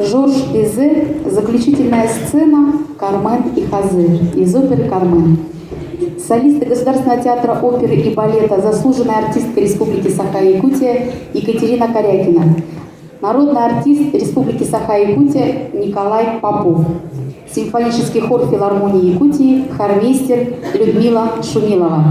Жорж Бизе «Заключительная сцена. Кармен и Хозе» из оперы «Кармен». Солисты Государственного театра оперы и балета, заслуженная артистка Республики Саха-Якутия Екатерина Корякина, народный артист Республики Саха-Якутия Николай Попов, симфонический хор филармонии Якутии, хормейстер Людмила Шумилова.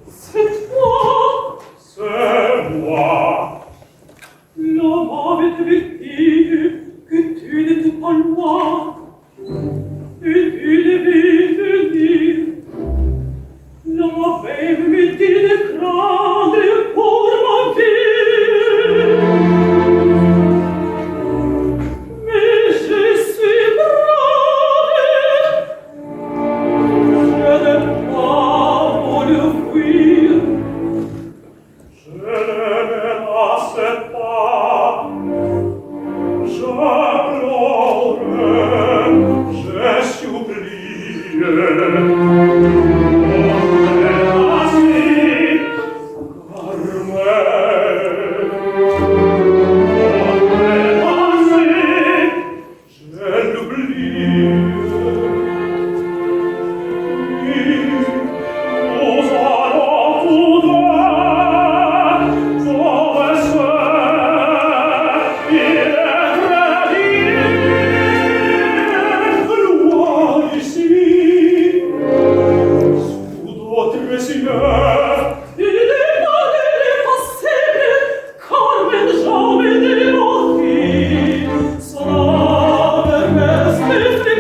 C'est toi, c'est moi. L'homme avait averti que tu n'étais pas loin et tu devais venir. L'homme avait me dit de craindre pour ma vie. Mais je suis brave, je n'ai pas voulu fuir. Je ne me lasse pas, j'implore, je supplie. On Carmen, on je l'oublie. Nous allons tous deux progresser. Il est très bien loin d'ici, sous d'autres cieux. Il est impossible, Carmen, jamais démenti. Son âme reste.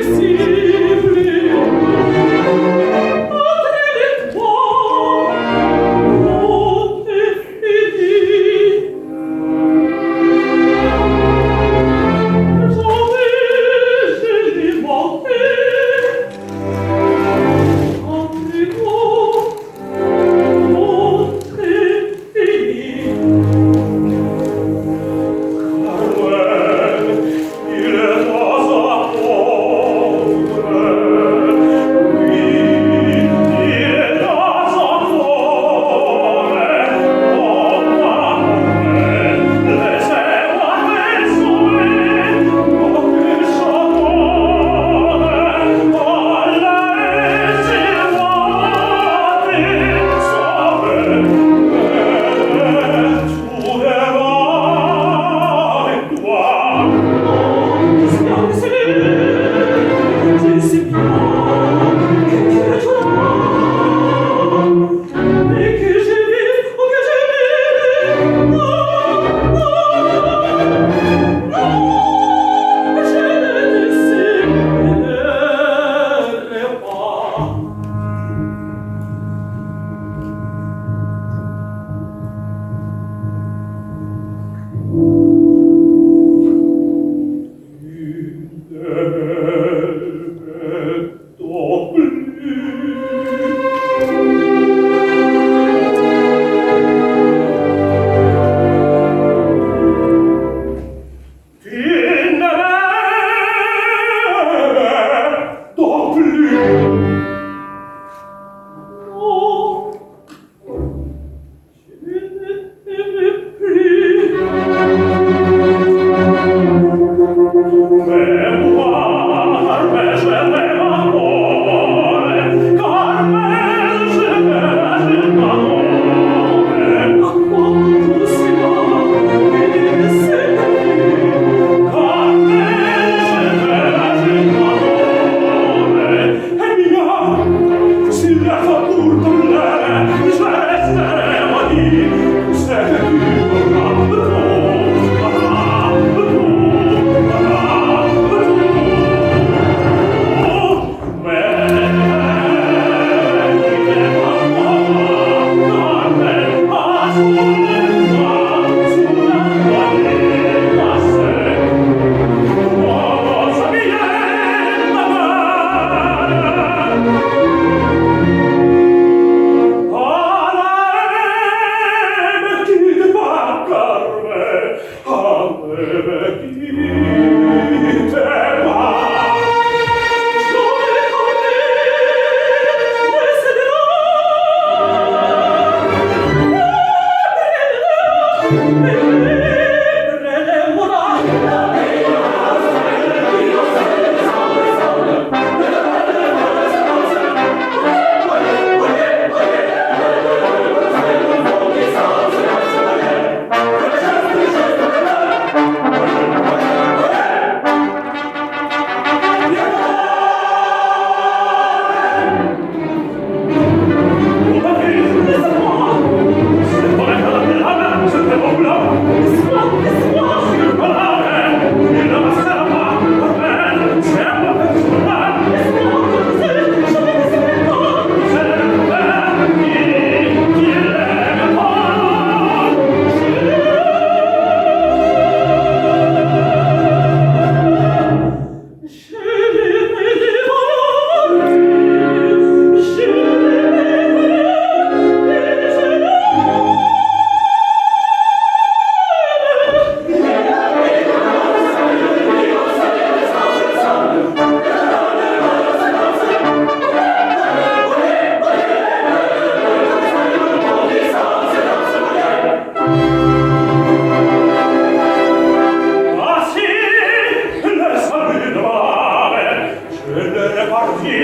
parti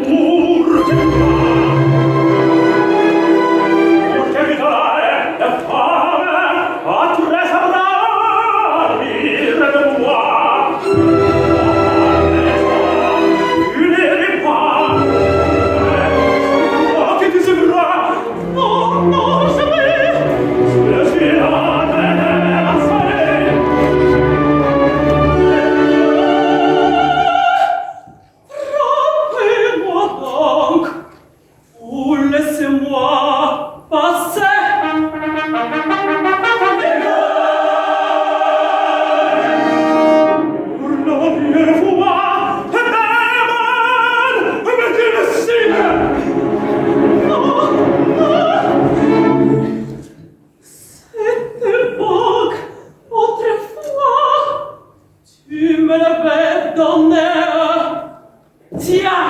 pour Pour t'évitare la fame a tre sabrà de moi. Tu n'irai pas. Oh, che ti sembra? No, no, jamais. Je suis là, la salle. Frappez-moi donc, ou laissez-moi passer. Pour la première fois, Berman, mais quel signe! Cette époque, autrefois, tu me l'avais donnée. Tiens!